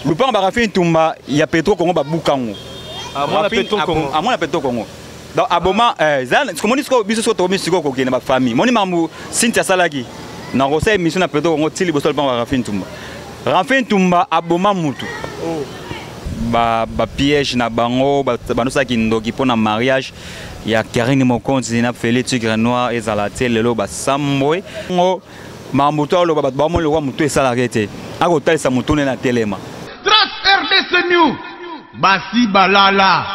Lupango ba Rafi Ntumba ya Petro Congo babuka yango. Amona Petro Congo. Amona Petro Congo. Donc aboma eh zana komoni siko biso siko tokomi siko kokende ba famille. Moni mambu Cynthia asalaki na kosala émission na Petro Congo ti liboso lupango ba Rafi Ntumba. Rafi Ntumba aboma mutu. Oh. Ba ba piège na bango bandosala kindoki mpo na mariage ya Karine Mokonzi na Félix Tigre Noir ezala te lelo basambwe. Ngo makambo to aloba bato bamoni lokola motu esalaka ye te akotalisa motu nde na telema. Trace RDC News basi balala.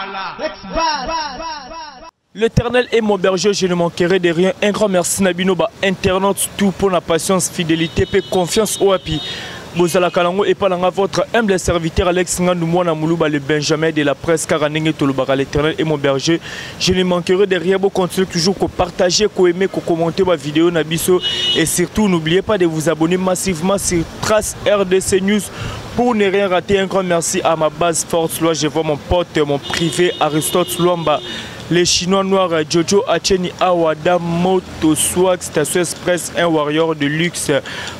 L'Éternel est mon berger, je ne manquerai de rien. Un grand merci Nabino ba internautes tout pour la patience, fidélité et confiance au api. Bozalaka nango epa nanga votre humble serviteur Alex Ngandu mwana Muluba le Benjamin de la presse kaka ndenge tolobaka l'Éternel est mon berger, je ne manquerai de rien. Bo continuer toujours ko partager, ko aimer, ko commenter ba vidéo na biso et surtout n'oubliez pas de vous abonner massivement sur Trace RDC News pour ne rien rater. Un grand merci à ma base Force Loi, je vois mon pote, mon privé Aristote Luamba, les Chinois noirs Jojo Acheni Awada Moto Swag Station Express, un warrior de luxe.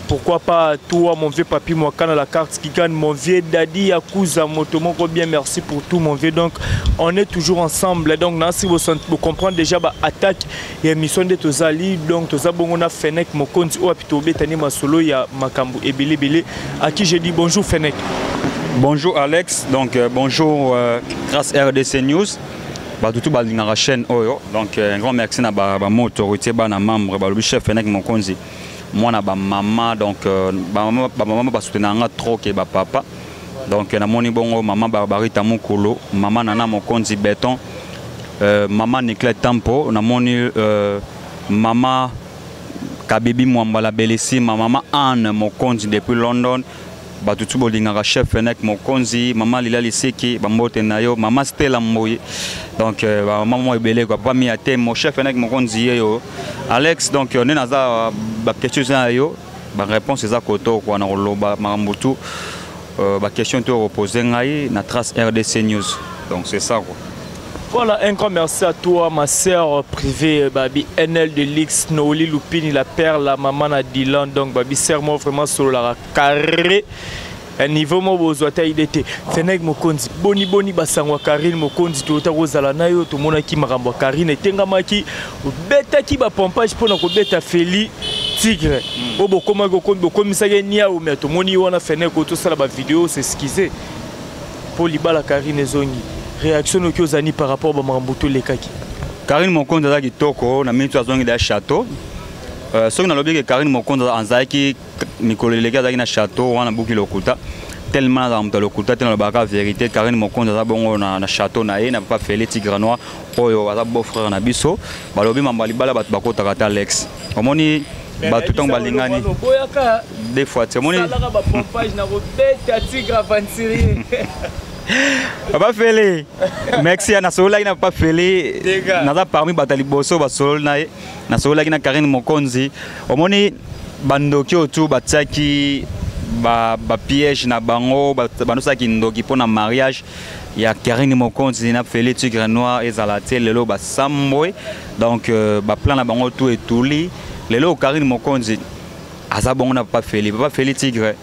Pourquoi pas toi mon vieux papi Mwakana la carte qui gagne, mon vieux Daddy Yakuza Moto Moko, bien merci pour tout mon vieux. Donc on est toujours ensemble. Donc si vous, vous comprenez déjà ba attaque et mission de tozali. Donc toza bongo na Fennec Mokonzi oyo apito betani masolo ya makambo ebele ebele, à qui je dis bonjour Fennec. Bonjour Alex, donc bonjour Trace RDC News. Bato tu balingaka chaîne oyo. Donc un grand merci na ba, ba mo autorité bana membre balobi chef Fennec Mokonzi mwana ba mama. Donc ba mama, ba mama ba soutenir nga trop ke ba papa. Donc namoni bongo mama Barbarita Mukolo, mama Nana Mokonzi Béton, mama Niclette Tampo, namoni mama Kabibi Mwambala Belissima, mama Anne Mokonzi depuis London. Bato tu bolingaka chef Fennec Mokonzi, mama Lila Liseki, bambote na yo, mama Stella Mboyi. Donc ba mama moko ebele quoi, papa Mia te, mon chef Fennec Mokonzi ye yo. Alex, donc ne naza ba question na yo, ba réponse eza koto quoi na koloba makambo tu. Ba question to reposer ngai na Trace RDC News. Donc c'est ça quoi. Voilà, un grand merci à toi, ma sœur privée, Babi NL de Lix, Nooli Lupini, la perle, la maman à Dylan. Donc, Babi, serre-moi vraiment sur la carré. Un niveau mo bozwa ta idée. Fennec Mokonzi, boni boni basangwa Karine Mokonzi, to ta kozala na yo, to mona ki makambo ya Karine etengamaki, obetaki ba pompage pona kobeta Feli Tigre. O bokoma ko bokomisaki niao, mais to moni wana Fennec to sala ba vidéo s'excuser. Pour libala Karine ezongi. Réaction noki ozani par rapport ba makambo to lekaki. Karine Mokonzi azalaki kitoko na minute azongi da château. Soki nalobi ke Karine Mokonzi azalaki mikolo eleki azalaki na château wana buki lokuta. Tellement azalaka moto ya lokuta te, nalobaka vérité. Karine Mokonzi aza bongo na château na ye, na papa Félix Tigre Noir oyo aza beau frère na biso. Balobi mambo ya libala bato bakotaka ta Alex. Omoni bato ntango balingani des fois te, omoni Salaka ba pompage na kobeta Tigre aventurier. Papa Félix, merci. Nasololaki na Papa Félix. Dega. Naza parmi bato ya liboso basololi na ye. Nasololaki na Karine Mokonzi. Omoni bandoki oyo tu batiaki ba piège na bango, bandosalaki ndoki mpo na mariage ya Karine Mokonzi na Félix Tigre Noir ezala te lelo basambwe. Donc ba plan na bango tout etuli. Lelo Karine Mokonzi aza bongo na Papa Félix. Papa Félix Tigre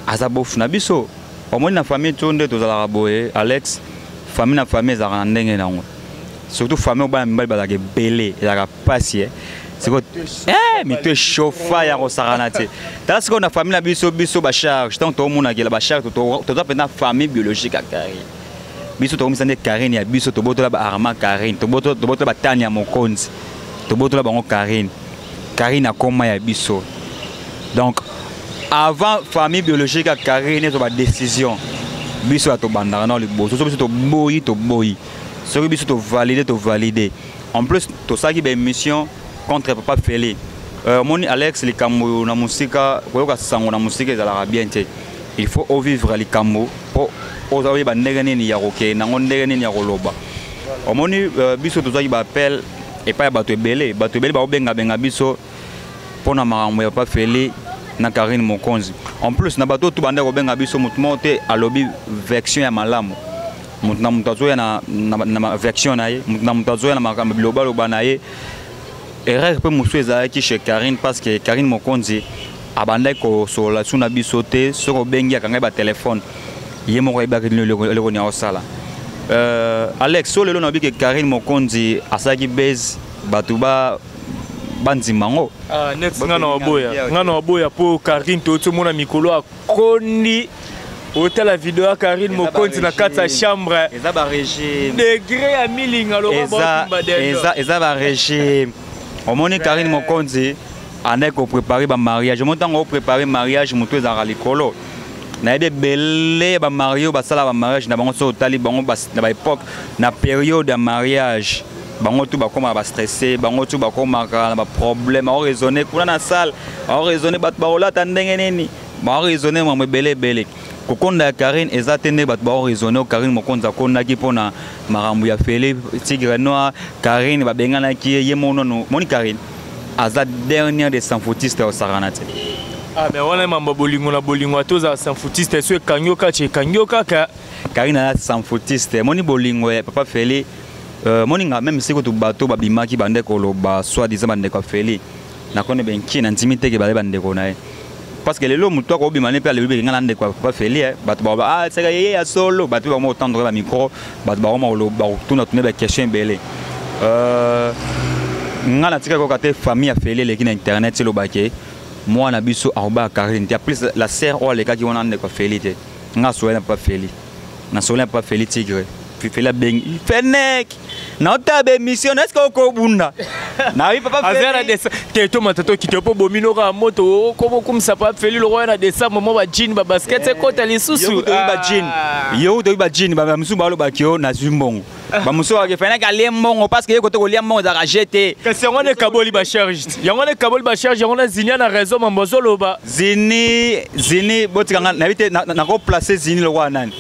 aza bofu na biso. Omoni na famille tout nde tozalaka boye Alex, famille na famille ezalaka na ndenge nango. Surtout famille oyo bana mibali bazalaka ebele, ezalaka pasi, eh. Siko, mito echauffa ya kosakana te. Tala sikoyo na famille na biso, biso ba charge, tant tomonakela ba charge, toza mpenza famille biologique ya Karine. Biso tokomisa nde Karine ya biso, tobotola ba Arma Karine, tobotola ba Tania ya Mokonzi, tobotola bango Karine. Karine akoma ya biso. Donc avant famille biologique ya Karine ezo ba décision, biso ya tobandaka na liboso, soki biso toboyi, toboyi. Soki biso to valider, to valider. En plus tosalaki ba émission contre Papa Félix. Moni Alex likambo na musika, koyoka sango na musika ezalaka bien te. Il faut o vivre likambo po oza oyeba ndenge nini ya kokende nango, ndenge nini ya koloba. Omoni biso tozwaki ba appel epai ya bato ebele, bato ebele baobengabenga biso mpona makambo ya Papa Félix na Karine Mokonzi. En plus na bato tu banda kobenga biso, moto moko te alobi version ya malamu. Moto na moto azoya na version na ye, moto na moto azoya na makambo bilobaloba na ye. Erreur mpe mosusu ezalaki chez Karine, parce que Karine Mokonzi abandaki kosolola su na biso te. Soki obengi akangai ba téléphone. Ye moko ayebaki nini eloko nini aosala. Alex, so lelo nayebi ke Karine Mokonzi asalaki base, bato ba bandima yango. Ah, net nga na waboya, nga na waboya mpo Karine touti omona mikolo akondi. Otala video ya Karine Mokonzi na kati ya chambre, eza barégime degré ya milinga. Eza barégime. Omoni, Karine Mokonzi andaki koprépare bamariage. Omoni, ntango oprépare mariage, motu ezalaka likolo. Nayebi ebele ya bamarie oyo basala bamariage na bango. So otali bango na baépoque, na période ya mariage, bango tu bakomaka bastressé, bango tu bakomaka na baproblème. Baoraisonne kuna na salle, baoraisonne bato bakolata ndenge nini, baoraisonne mambo ebele ebele. Kokonda ya Karine eza te nde bato baoraisonne. Oyo Karine Mokonzi akondaki mpona makambo ya Fele Tigre Noir, Karine babenganaki ye, ye moko nano. Moni, Karine aza dernière de s'en-foutiste ya kosakana te. Ah, mais wana mambo ya bolingo na bolingo, ate ozala s'en-foutiste, so ekangi yo kati, ekangi yo kaka. Karine aza s'en-foutiste. Moni, bolingo ya papa Feli, moni nga même siko to bato babimaki bande koloba soit disant bandeko ya Feli, nakoni benki na ndimi teke baye bandeko na ye, parce que lelo moto akobima ne mpe alobi nga na ndeko ya papa Feli, bato baloba: "Ah, seka ye ya solo." Bato bakoma kotendre bamicro, bato bakoma koloba, kotuna tuna baquestion ebele. Nga natikaki koyoka te famille ya Feli eleki na internet elobake mwana biso akobaka Karine te. En plus, la sœur oyo alekaki wana, ndeko ya Feli te. Nga asololi na papa Feli, nasololi na papa Feli Tigre. Feli abengi fenek, naotala baémission, est ce que okobunda nayebi papa? Aza na te, tomata tokite mpo bomino kaka moto okomokumisa papa Feli lokola na décembre mo bajean babasket ekota lisusu. Bajean yo toyebi, bajean bamosusu balobaki yo nazwi mbongo, bamosusu bake Fenek alie mbongo, parce que ye kote kolia mbongo ezalaka je te. Kasi yango wana ekaboli bacharge, yango wana ekaboli bacharge, yango wana Zinia na raison mambo azoloba. Zini, Zini, botikanga, nayebi te nakoplace Zini lokola nani.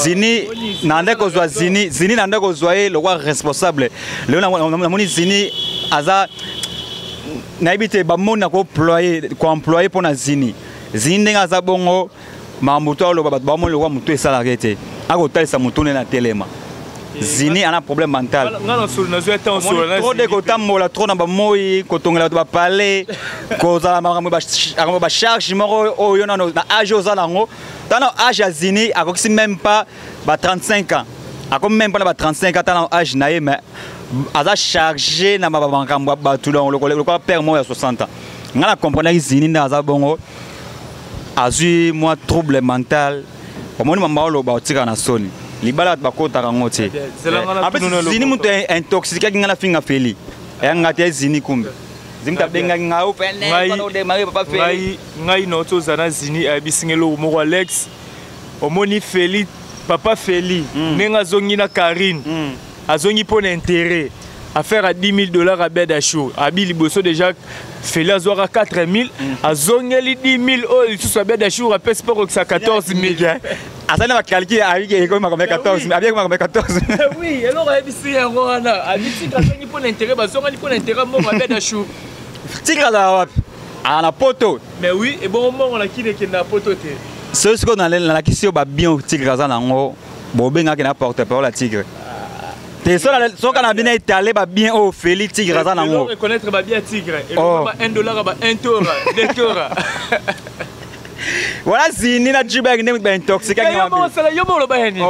Zini na nde kozwa Zini, Zini na nde kozwa ye lokola responsable. Lelo namoni Zini aza, nayebi te, bamoni nakoemploye, koemploye mpo na Zini. Zini ndenge aza bongo, makambo to aloba, bato bamoni lokola motu esalaka ete akotalisa motu nde na telema. Zini ana problème mental. Trop de kotambola trop na bamoi, kotongela bato bapale, kozala makambo bacharge moko oyo nano na age oza nango. Tana age ya Zini, akokisi même pas ba 35 ans, akomi même pas na ba 35 ans. Tana age na ye, mais aza chargé na makambo ya bato, donc lokola père moko ya 60 ans. Ngai na comprendaki Zini nde aza bongo, azwi mwa trouble mental. Omoni, mama oloba otikaka na soni, libala bato bakotaka yango te. Zini moto intoxiquaki ngai, nafinga Feli, eyanga te. Zini kumbe Zini moto abengaki ngai ofene papa Feli. Ngai na oti oza na Zini, ayebisinga eloko moko: "Alex, omoni Feli, papa Feli, ndenge azongi na Karine, azongi mpo na intérêt, affaire à 10 000 $. Abed Achour abi liboso déjà Feli azwaka 4 000, azongeli 10 000 oyo lisusu Abed Achour apesi mpo akokisa 14 000." Azali na bacalcul, ayiki ekomi makambo ya 14, abiyaki makambo ya 14. Oui, eloko ayebisi yango wana, abi tika azongi mpo na intérêt, bazongani mpo na intérêt, mbongo Abed Achour. Tika azala wapi? Aa na poto. Mais oui, ebongo mbongo na kini ekende na poto te? Soki sikoyo nalakisi yo babien Tigre aza nango, bobengaki na porte parole ya Tigre te. Soka na bino etale babien oyo Feli Tigre aza nango. Reconnaître babien Tigre eloko ba 1 dollar, ba 1 tora, 2 tora. Wana Zini na Jubek nde baintoxiquaki. Yo moloba ya nini?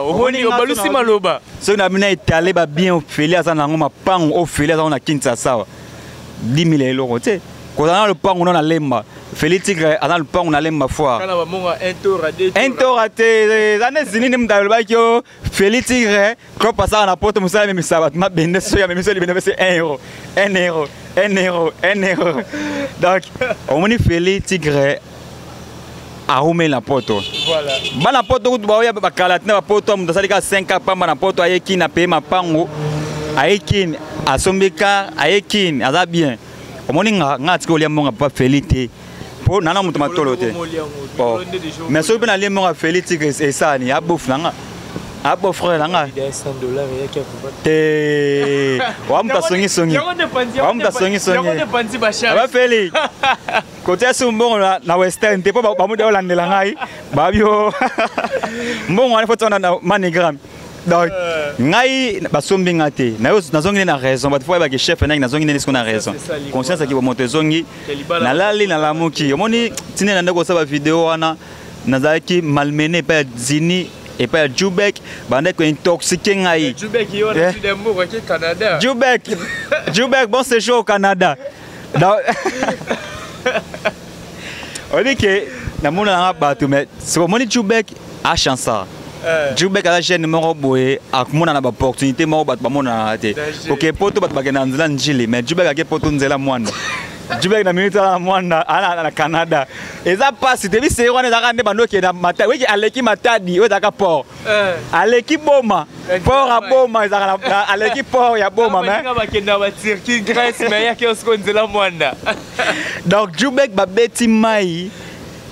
Omoni, obalusi maloba. Soki na bino etale babien Feli aza nango, mapango oyo Feli aza nango na Kinshasa awa, 10 000 eloko te. Kozala na lopango no na Lemba, Feli Tigre aza na lopango na Lemba foire. Un tora te. Eza nde Zini nde moto alobaki yo Feli Tigre clop asala na poto, mosala amemisa bato mabende. Soki amemisa libende, apesi 1 euro, 1 euro, 1 euro, 1 euro. Donc omoni, Feli Tigre arumeli na poto. Bana poto kutu baoya bakala tina bapoto. Moto asali kaka 5 ans pamba na poto, aye kini, apeye mapango, aye kini, asombi car, aye kini, aza bien. Omoni, nga atiki kolia mbongo papa Feli te, mpo nana moto matolo te. Mais soki mpe nalie mbongo ya Feli Tigre, esani abofu na nga, abo frère na nga te. Wa moto asongisongi, wa moto asongisongi abafeli kotia su mbongo na Western te, mpo bamuti olandela ngai babio mbongo wana, fo tia na MoneyGram. Donc ngai basombi nga te, nazongi nde na raison. Bato fo bayebaki chef ndenge nazongi nde siko na raison, conscience aki bomoto ezongi. Nalali, nalamuki, omoni ntina na ndeko osala bavideo wana. Nazalaki malmené epai ya Zini, epai ya Jubek, bandaki kointoxiquer ngai. Jubek ye wana eh. Mbongo ake Canada. Jubek, Jubek, bon séjour au Canada. Donc oyebi ke namona nanga bato, mais soki omoni Jubek achansar, Jubek aza jeune moko boye, akomona na baopportunité moko bato bamonanaka te. Oke poto, bato bakende na nzela Njili, mais Jubek ake poto nzela Mwanda. Jubek na minute ala na Mwanda, ala na Canada. Eza mpasi te. Biseye wana ezalaka nde bando okende Matadi, oyeki aleki Matadi oyo ezalaka port, aleki Boma, port ya Boma ezalaka, aleki port ya Boma. Mais bakenda ba Turquie, Grèce, mais yaki osiko nzela Mwanda. Donc Jubek babeti mai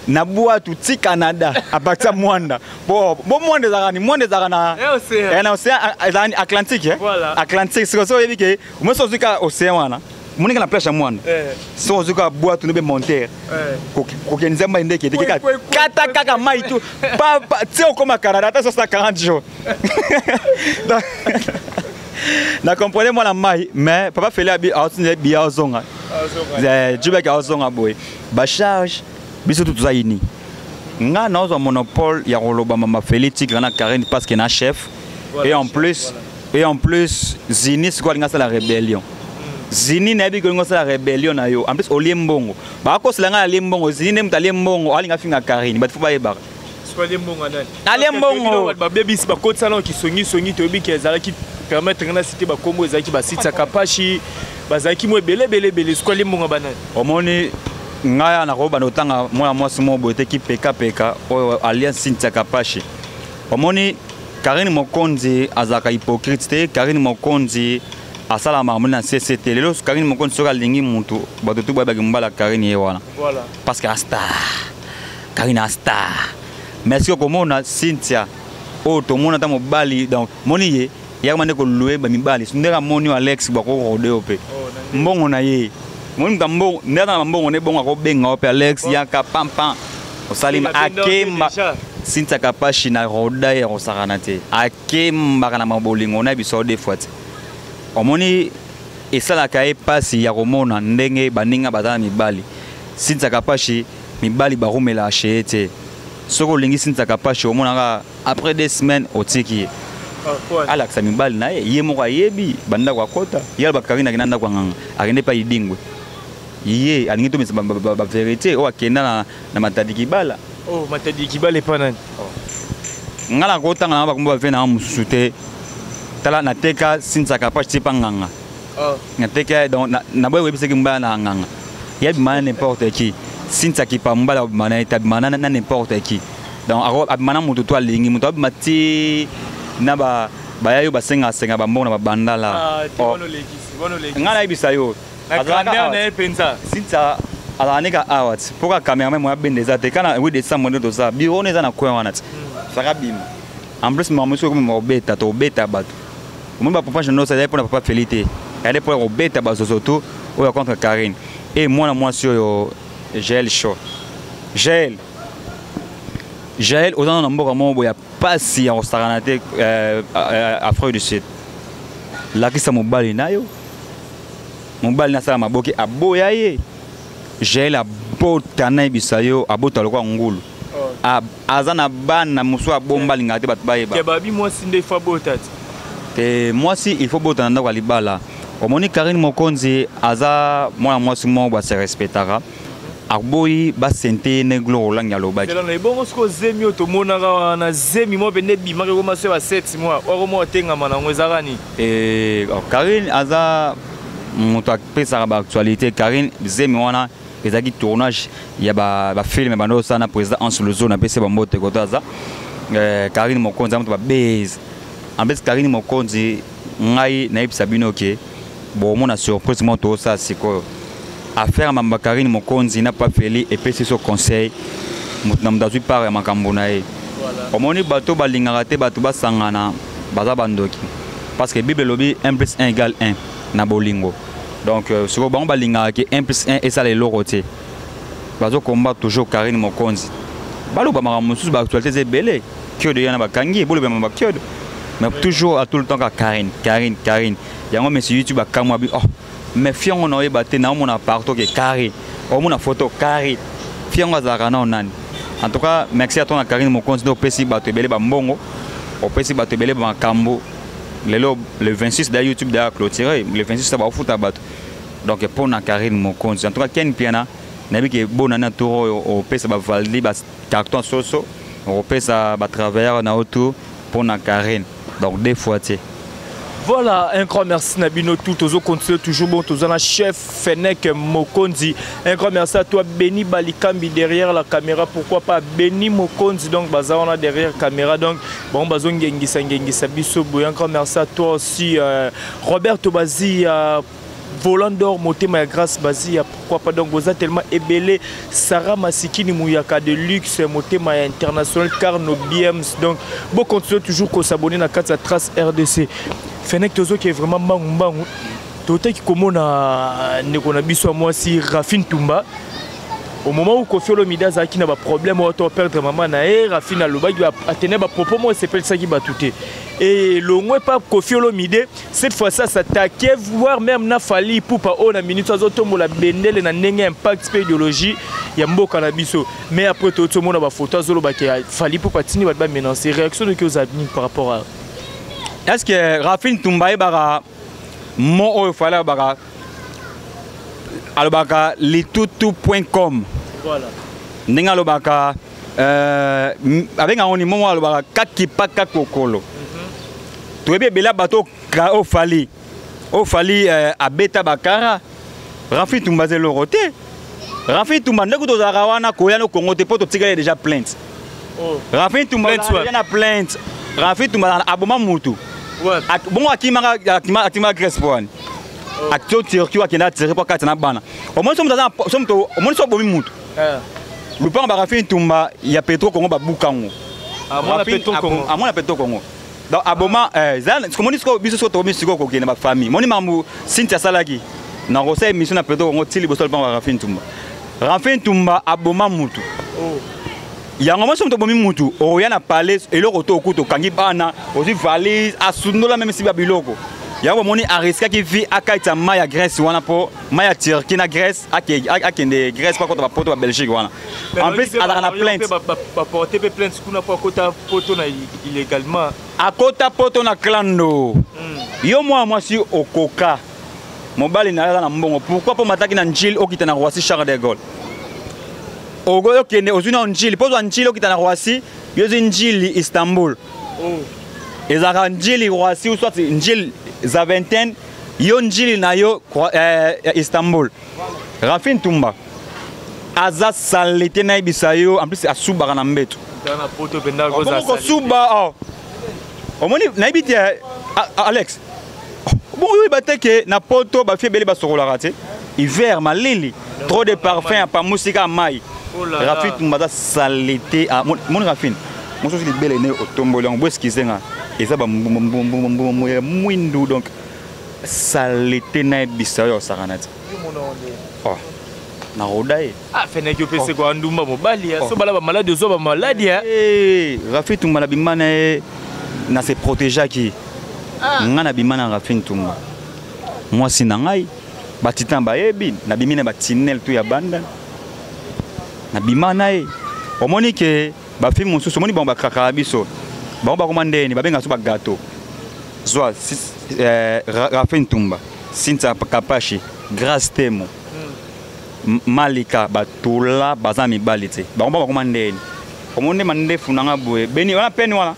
na bwatu ti Canada à partir ya Mwanda. Bo bo Mwanda ezalaka ni Mwanda ezalaka na na océan, ezalaka ni Atlantique, eh? Atlantique. Sikoyo so oyebi ke omosi ozwi kaka océan wana, omoninga na plage ya Mwanda, so ozwi kaka bwatu nobe monter kokende mai ndeke te, kaka kata kaka mai tu pa ti okoma Canada, ata sosa 40 jours. Donc na comprendre mwana mai, mais papa Feli abi aotinda biya ozonga, Jubek aozonga boye, bacharge biso tu toza ini. Nga naozwa monopole ya koloba mama Feli tigre na Karine parce que na chef. Voilà, et en plus, voilà. Et en plus Zini sikoyo alingi asala rébellion. Zini, nayebi kolingi osala rébellion na yo. En plus olie mbongo, bakosela ngai alie mbongo. Zini nde moto alie mbongo, alingi afinga Karine. Bato fo bayebaka. Alie mbongo. Babebisi bakotisa nao kisongisongi. Toyebi ke ezalaki, permettre nga na cité bakombo, ezalaki basite ya Kapashi, bazalaki mo ebele ebele ebele. Siko alie mbongo banani? Omoni ngai nakobanda kotanga mwana mwasi moko boye te, kipekapeka oyo alliance Cynthia Kapashi. Omoni Karine Mokonzi azalaka hypocrite te. Karine Mokonzi asala makambo na cc te. Lelo Karine Mokonzi soki alingi mutu, bato tu bayebaki mobala Karine ye wana, parce que astar, Karine astar. Mais soki okomona Cynthia oyo tomona ata mobali, donc moni ye yakoma nde kolue bamibali ndenge amoni oyo Alex bakorode oyo mpe mbongo na ye. Moni moto mbongo nde aza na mbongo nde bongo akobenga yo mpe Alex, yaka pampan osalima. Akemba Cynthia Kapashi na roda ya kosakana te, akembaka na mabolingo na biso deux fois te. Omoni esalaka ye mpasi ya komona ndenge baninga baza na mibali. Cynthia Kapashi, mibali barumelaka chez ye te. Soki olingi Cynthia Kapashi, omonaka après 2 semaines otiki ye. Alakisa mibali na ye, ye moko ayebi bandako akota. Ye aloba Karine akenda ndako ya nganga, akende epai Idingwe. Ye alingi tomisa bavérité oyo akenda na Matadi Kibala. Oh, Matadi Kibala epa nani? Nga na kotanga na bakombo bave na mosusu te. Tala, nateka Cynthia Kapashi ti epa nganga. Nateka, donc naboyi koyebisaki mobala na nganga ye abima na n'importe qui. Cynthia kipa mobala abima na ye te, abima na n'importe qui. Donc abima na moto to alingi moto, abima ti na baya yo basengasenga bambongo na babandala. Ngai nayebisa yo, Cynthia azalaka neka awa ti mpo kaka cameraman moya bende eza te. Kana 8 décembre nde toza bureau wana, eza na coin wana ti saka bima. En plus makambo mosusu ekomi kobeta, tobeta bato. Omoni bapapa nyonso ezali mpona papa Feli te, ezali mpona kobeta bazozo to oyo contre Karine e mwana mwasi oyo Jael Show. Jael, Jael, oza na mboka moko boye ya pasi ya kosakana te, Afrique du Sud. Lakisa mobali na yo, mobali nasala maboke aboya ye. Jael abota, nayebisa yo, abota lokola ngulu. Aza na bana mosusu abomba, alingaka te bato bayeba. Babi mwasi nde ifo abota te. Te, mwasi il faut bota na ndako ya libala. Omoni Karine Mokonzi aza mwana mwasi moko base respectaka, aboyi basente ye ne Glore Olangi alobaki. Ebongo soki ozemi oyo tomonaka wana, zemi moko pende ebimaki, ekoma so ba 7 mois, wakoma otengama nango, ezaka nini? Karine aza moto apesaka baactualité. Karine, zemi wana ezalaki tournage ya bafilm bando osala na président Anse Luzo. Napesi bambote koto aza. Karine Mokonzi aza moto babase. En plus Karine Mokonzi, ngai nayebisa bino ke bomona surprise moko tozosala sikoyo. Affaire ya mamba Karine Mokonzi na Pafeli epesi so conseil, moto na moto azwi part ya makambo na ye. Omoni bato balingaka te bato basangana, baza bandoki, parce que Bible elobi 1 plus 1 égale 1 na bolingo. Donc sikoyo bango balingaka ke 1 plus 1 esala eloko te, bazokomba toujours Karine Mokonzi. Baloba makambo mosusu, baactualité eza ebele. Kiodo yana bakangi ye, bolobema bakiodo, mais toujours à tout le temps ka Karine, Karine, Karine. Yango monsieur YouTube akamwa bi: "Oh, mais fiongo na oyeba te, naomona partout ke Karine, omona photo Karine, fiongo azalaka nao nani?" En tout cas, merci à toi na Karine Mokonzi nde opesi bato ebele bambongo, opesi bato ebele bamakambo. Lelo le 26 da YouTube da clôturé, le 26 baofuta bato. Donc mpo na Karine Mokonzi, en tout cas Ken Piana, nayebi ke bonani na tour oyo opesa bavaldi bacarton soso, okopesa batravailleur na yo tour mpo na Karine. Donc deux fois te. Voilà, un grand merci na bino tout. Tozo continuer toujours bon. Tozo na chef Fennec Mokonzi. Un grand merci à toi Benny Balikambi derrière la caméra. Pourquoi pas Benny Mokonzi, donc baza derrière caméra. Donc bon bazo ngengisa ngengisa biso boye. Un grand merci à toi aussi Roberto Bazi, Volant d'or, Motema ya Grâce Bazia, pourquoi pas. Donc boza tellement ebele. Sarah Masikini Mouyaka de luxe, Motema ya international, Carno BMS. Donc bon, continuez toujours ko s'abonner na 4 Trace RDC. Fennec Tozo qui est vraiment mbangu mbangu. Toteki komona ndeko na biso ya mwasi Rafine Tumba. Au moment où Koffi Olomide azalaki na ba problème oyo to perdre maman na ye, Rafine alobaki atene ba propos mo esepelisaki bato te. Et longwe pa Koffi Olomide, cette fois ça s'attaquait voire même na Fally Ipupa oyo na minute azotombola bendele na ndenge impact pe idéologie ya mboka na biso. Mais après to mona ba photo azolobaki Fally Ipupa tini bato ba menacer. Réaction de ki ozali par rapport à Est-ce que Rafine Tumba yebaka mot oyo Fally alobaka, alobaka litutu.com. Voilà. Ndenge alobaka abenga ngo ni mot alobaka kakipa kakokolo. Toyebi ebele ya bato oyo Fally, oyo Fally abeta bakara. Rafine Tumba aza eloko te. Rafine Tumba ndeko tozalaka wana koya no Congo te po totikali déjà plainte. Oh. Rafine Tumba Plainte azalaka wapi? déjà na plainte. Rafine Tumba aboma mutu. Ouais. Bongo akimaka, akima, akima Grèce po wani. Oh. Akitio Turquie akenda Turquie po akati na bana. Omoni so mutu aza na po-, so mutu, omoni so abomi mutu. Eh. Lupango ba Rafine Tumba ya Petro Congo ba buka ngo. Ah, mwana Rafine Petro Congo. ah, mwana Petro Congo. Donc aboma, zana, komoni siko biso siko tokomi siko kokende ba famille. Moni mambu Cynthia salaki. Na rosa émission na Petro Congo tili boso lupango ba Rafine Tumba. Rafine Tumba aboma mutu. Oh. Yango moi somo tobomi mutu, oya na palais eloko to okuto kangi bana, ozwi valise, asundola même si ba biloko. Yango moni a risquaki vie akaita mai ya Grèce wana po mai ya Turquie na Grèce, akende Grèce pa kota ba poto ba Belgique wana. Mais En plus, ba azalaka na ba plainte. ba, ba, ba porter pe plainte kuna po akota poto na illégalement. Akota poto na clando. Yo mwa mwasi okoka. Mobali na aza na mbongo. Pourquoi po mataki na Njili okita na Roissy Charles de Gaulle? Ogo okende ozwi na Njili, po ozwa Njili okita na Roissy, yo ozwi Njili Istanbul. Oh. Ezalaka Njili Roissy ou soit Njili Zaventem, yo Njili na yo Istanbul. Rafine Tumba aza saleté na yebisa yo, en plus asubaka na mbeto. Tana poto penda Oh, koza bongo saleté. kosuba, oh. Omoni nayebi te, Alex. Bon, oyo bateke na poto ba fie ebele basokolaka te. Hiver malili, trop de parfum ya pamusika mai. Oh là là. Rafine Tumba aza saleté. Ah, mon Rafine. Mosusu libele ne otomboli yango, bo excuse nga. Eza ba mbu, mbu, mbu, mbu, mbu, mbu, ya mwindu, donc saleté na yebisa oyo osaka na te. Oh. Na roda ye. Ah, feneki opese Oh. kwa ndumba mobali ya. Oh. So bala ba malade, ozo ba malade ya. Eh, Rafine Tumba na bima na ye, na se protégeaki. Ah. Nga na bima na Rafine Tumba. Mwasi na ngai, ba titan bayebi, na bimi na ba tunnel tout ya banda. Na bima na ye. Omoni ke ba film mosusu, omoni bango bakrakaka biso. Bango bakoma ndeni, babenga so ba gâteau. Zwa, si Rafine Tumba, Cynthia Kapashi, Grâce Temo. Malika batula baza mibali te. Bango bakoma ndeni. Omoni mandefu nanga boye. Beni wana peni wana.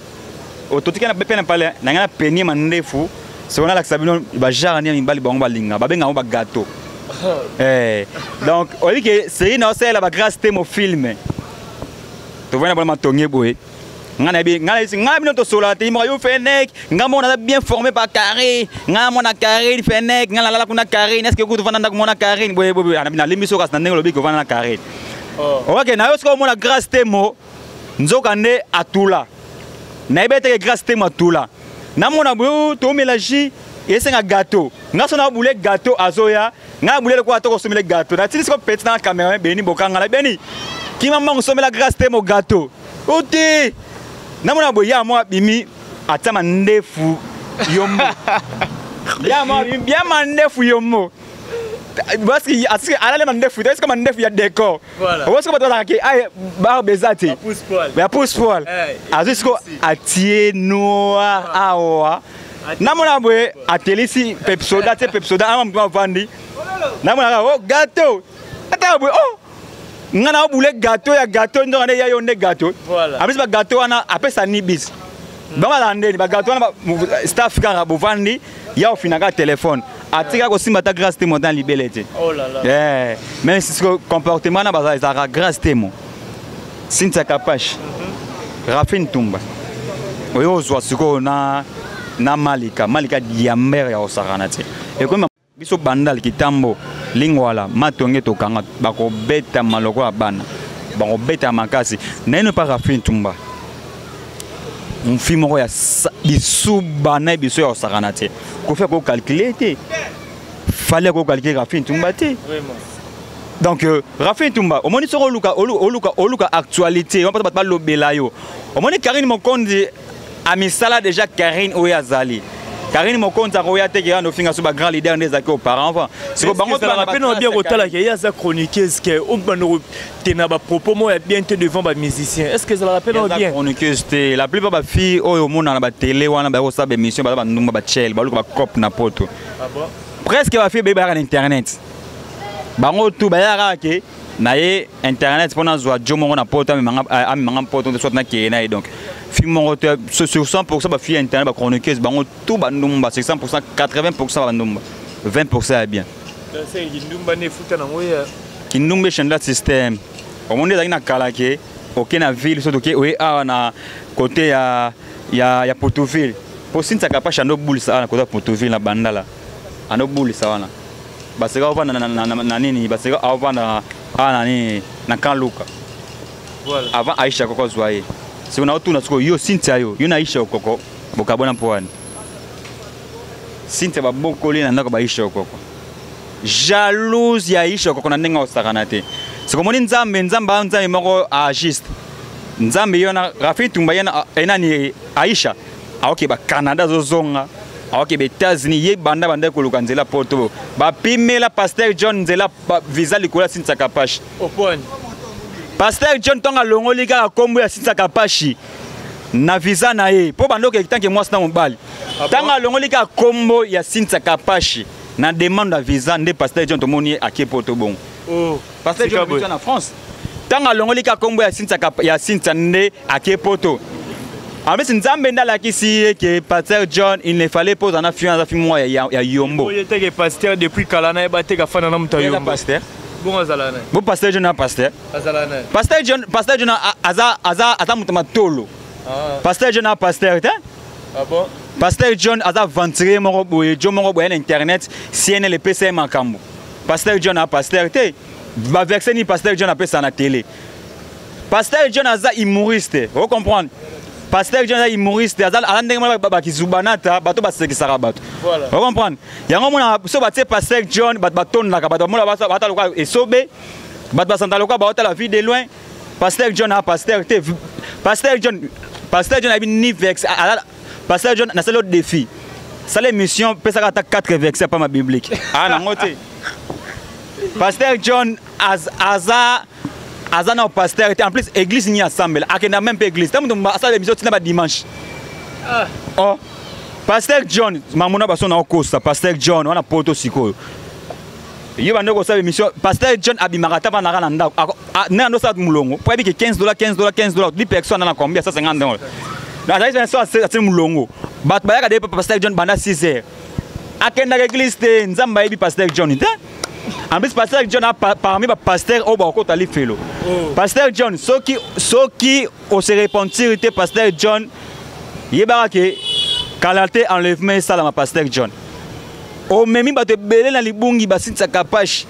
Ototika na pene pale, na nga na peni mandefu. Sokona la sabino ba genre ni mibali bango balinga, babenga bango ba gâteau. Donc oli ke série na osela ba Grâce Temo film. To vana bona matonge boye. Nga na bi, nga na bi, nga bino to sola te, mo yo Fennec, nga mona bien formé par carré, nga mona carré Fennec, nga la la kuna carré, est-ce que ku to vana ndako mona carré, boye boye, na limbi so kasi na ndenge lobi ko vana na carré. Oh. OK, na yo siko mona Grâce Temo, nzoka nde atula. Na yebete ke Grâce Temo atula. Na mona boye to mélanger esenga gâteau. Nga so na boule gâteau azoya, nga boule ko atoko somele gâteau. Na tini siko petit na caméra beni bokanga la beni. Ki mama ngosomela Grâce Temo gâteau. Oti. Namona boye ya mwa bimi ata mandefu yombo. Ya mwa bimi, ya mandefu yombo. Parce que asiki alali mandefu te, esika mandefu ya décor. Obosi bato bazalaka ke aye barbe eza te. Ya pousse poil. Azwi siko atie noir awa. Namona boye atelisi pepsoda te pepsoda ama moto avandi. Namonaka oh gâteau. Ata boye oh nga na obule gâteau ya gâteau nzoka nde ya yo nde gâteau. Apesi ba gâteau wana apesa nibis. Bango bazala ndeni ba gâteau wana staff kaka bovandi ya ofinaka telefone atika kosimba ata grâce temo ata libele te. Oh là là. Eh, mais siko comportement na bazala ezalaka grâce temo. Cynthia Kapash. Rafine Tumba. Oyo ozwa sikoyo na na Malika, Malika diamber ya osakana te. Ekomi biso bandal kitambo lingwala matonge tokanga bakobeta maloko ya bana bakobeta makasi naino pa Rafine Tumba mfi moko ya lisuba na biso ya kosakana te. Kofi akokalkule te, fallait akokalkule Rafine Tumba te. Donc Rafine Tumba omoni soko oluka oluka oluka actualité wana bato balobela yo. Omoni Karine Mokonzi amisala déjà Karine oyo azali. Karine Mokonzi akoya te ke ando finga so ba grand leader nde ezalaki auparavant. Siko bango ezalaka mpe na bien kotala ke ye aza chroniqueuse ke obanda kotena ba propos moko ya bien te devant ba musiciens. Est-ce que ezalaka mpe na bien? Chroniqueuse te. La plupart ba filles oyo omona na ba télé wana ba kosala ba émission baza ba ndumba ba chel baluka ba cop na poto. Ah bon? Presque ba filles bayaka na internet. Bango tout bayaka ke na ye internet mpona azwa jo moko na poto amemanga poto te soit nakeye na ye. Donc fille moko te sur 100% ba fille internet ba chroniqueuse bango tout bandumba sur 100% 80% bandumba 20% ya bien. Kindumba ne futa nango ya kindumba echandela système. Omoni ezalaki na kala ke oke na ville soki oke oye awa na côté ya ya ya Potouville. Po Cynthia Kapash ando bulisa awa na côté ya Potouville na Bandala. Ando bulisa wana. Baseka ovanda na, na, na, na nini, baseka ovanda awa na nini na Camp Luka. Voilà. Avant Aisha Koko zwa ye. Siko na otuna siko yo Cynthia yo, yo na Aisha Koko bokabona mpo wani. Cynthia babokoli na ndako ba Aisha Koko. Jalouse ya Aisha Koko na ndenge osakana te. Siko moni Nzambe, Nzambe Nzambe moko a juste. Nzambe yo na Rafi Tumba ye na enani Aisha. Aoke ba Canada zozonga. Aoke ba États-Unis ye banda banda koluka nzela poto. Ba pimela Pasteur John nzela visa likolo ya Cynthia Kapash. Oponi. Pasteur John tonga longoli kaka kombo ya Cynthia Kapashi na visa na ye po bando ke tanke mwasi na mobali. Tanga longoli kaka kombo ya Cynthia Kapashi na demande ya visa nde Pasteur John tomoni ye ake poto bongo. Oh, Pasteur John Sika na France. Tanga longoli kaka kombo ya Cynthia Kap-, ya Cynthia nde ake poto. Amesi Nzambe nde alakisi ye ke Pasteur John il ne fallait pas na fianza fi moi ya, ya yombo. Oye teke pasteur depuis kala na ba teka fana na muta Eza yombo. pasteur. Bon azala na. Bon Pasteur John na pasteur. Azala na. Pasteur John, Pasteur John aza aza aza muta matolo. Ah. Pasteur John na pasteur te. Ah bon? Pasteur John aza aventurier moko boye, John moko boye na internet, CNL PCM makambo. Pasteur John na pasteur te. Ba verset ni Pasteur John apesa na télé. Pasteur John aza humoriste, vous comprenez? Pasteur John aza humoriste, aza ala ndenge moko ba kizubanata, bato basekisaka bato. Voilà. Vous comprenez? Yango mona so batie Pasteur John, bato batondaka, bato mona ba ba loka esobe, bato basanta loka ba la vie de loin. Pasteur John a pasteur te. Pasteur John, Pasteur John abi ni vex, ala Pasteur John na salo défi. Sale mission pesaka ata 4 versets pas ma biblique. Ah na ngote. Pasteur John az, aza aza na pasteur te. En plus église ni assemble. Akenda même pas église. Tamu tumba asala émission tina ba dimanche. Ah. Oh. Pasteur John, mamona baso na okosa Pasteur John wana poto sikoyo. Yo bando ko sala émission Pasteur John abimaka ta bana na ndako. Ako, a, na ndo sa mulongo. Po abiki 15 dollars, 15 dollars, 15 dollars, 10 personnes na combien 150 dollars. Na azali na so ase mulongo. Bato bayaka de Pasteur John banda 6 heures. Akenda église te, Nzambe ayebi Pasteur John te. En plus Pasteur John a parmi ba pasteur oyo bakota lifelo. Oh. Pasteur John soki soki o se repentir te Pasteur John yebaka ke kala te enlèvement esalama Pasteur John. Omemi bato ebele na libungi ba Cynthia Kapash.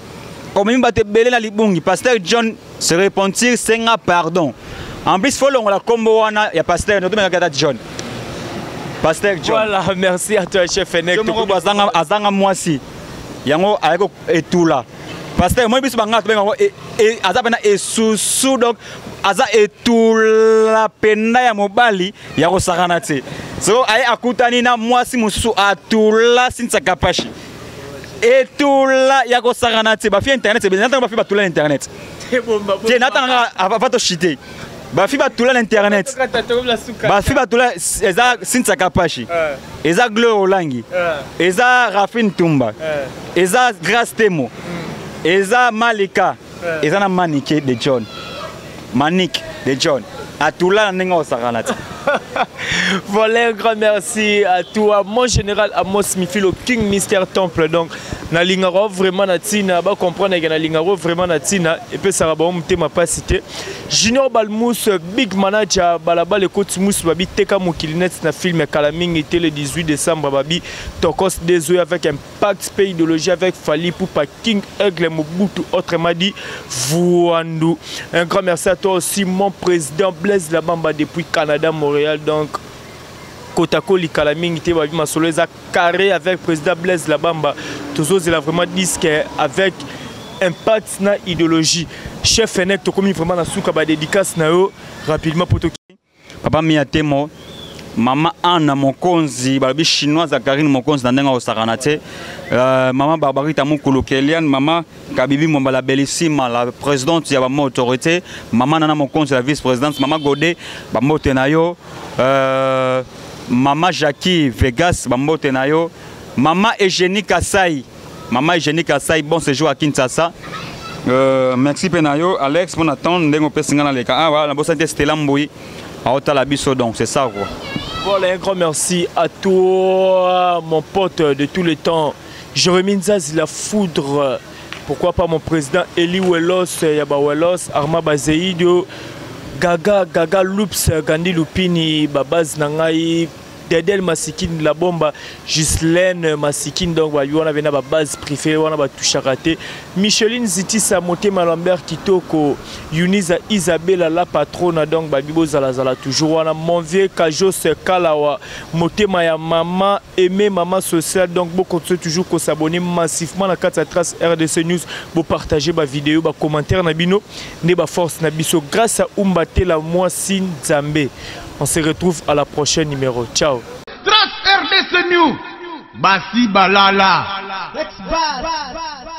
Omemi bato ebele na libungi Pasteur John se repentir senga pardon. En plus faut longola kombo wana ya pasteur no tomenga kata John. Pasteur John. Voilà, merci à toi chef Enek. Yo moko azanga azanga mwasi. Yango ayeko etula. Pasteur moi biso banga tobenga ngo e, e, aza pena esusu donc aza etula penda ya mobali ya kosakana te. So aye akutani na mwasi mosusu atula Cynthia Kapashi. Etula ya kosakana te. Bafi internet ebele, natanga bafi batula na internet te, natanga ava toshite. Bafi batula na internet, bafi batula eza Cynthia Kapashi, eza Gloire Olangi, eza Rafine Tumba, eza Grace Temo, eza Malika, eza na Manike de John. Manique de John atula na ndenge osakana te. Voilà, un grand merci à toi, mon général Amos Mifilo, King Mister Temple. Donc, nalingaka vraiment na ntina bacomprendre ke nalingaka vraiment na ntina epesaka bango motema mpasi te. Junior Balmus, big manager, balabala ekoti musu, babi teka mokili net na film kala mingi te, le 18 décembre, babi Tokos Dezoy avec impact pe idéologie avec Fally Ipupa, King Aigle Mobutu, autrement dit Vouandou. Un grand merci à toi aussi, mon président Blaise Labamba depuis Canada, Montréal. Donc Kotako likala mingi te, babi masolo eza carré avec président Blaise Labamba. Tozozela vraiment disque avec impact na idéologie. Chef Enek, tokomi vraiment na suka, ba dédicace na yo rapidement pour toki. Papa Mia Temo, mama Anna Mokonzi, balobi chinoise ya Karine Mokonzi na ndenge osakana te. Mama Barbarita Mukulu Kelian, mama Kabibi Mwamba la Bellissima, la présidente ya ba autorité, mama Nana Mokonzi la vice-présidente, mama Godé, ba mbote na yo, mama Jackie Vegas, ba mbote na yo, mama Eugénie Kasai, mama Eugénie Kasai, bon séjour à Kinshasa. Merci pe na yo Alex pour attendre ndenge opesi nga na leka. Ah voilà, na bosante Stella Mboui. Aotala biso, donc c'est ça quoi. Voilà, un grand merci à toi, mon pote de tous les temps, Jérémy Nzazi, la foudre. Pourquoi pas mon président Eli Welos, Yaba Welos, Arma Bazeido, Gaga, Gaga Loops, Gandhi Lupini, Babaz Nangai, Dedel Masikine, la bomba, Ghislaine Masikine, donc bah, on avait la base préférée, on a tout charaté. Micheline Zitisa, Motema Lambert Kitoko, Yunisa Isabella, la patronne, donc bah, Bibo Zalazala, toujours, on a mon vieux Kajos Kalawa, Motema ya maman, aimé maman sociale, donc beaucoup de toujours qu'on s'abonner massivement à la carte Trace RDC News, pour partager ma vidéo, ma commentaire, nabino, ne ba force nabiso, grâce à Umbatela Mwasi Nzambe. On se retrouve à la prochaine numéro. Ciao. Trace RDC News. Basi Balala. Ex-Bas.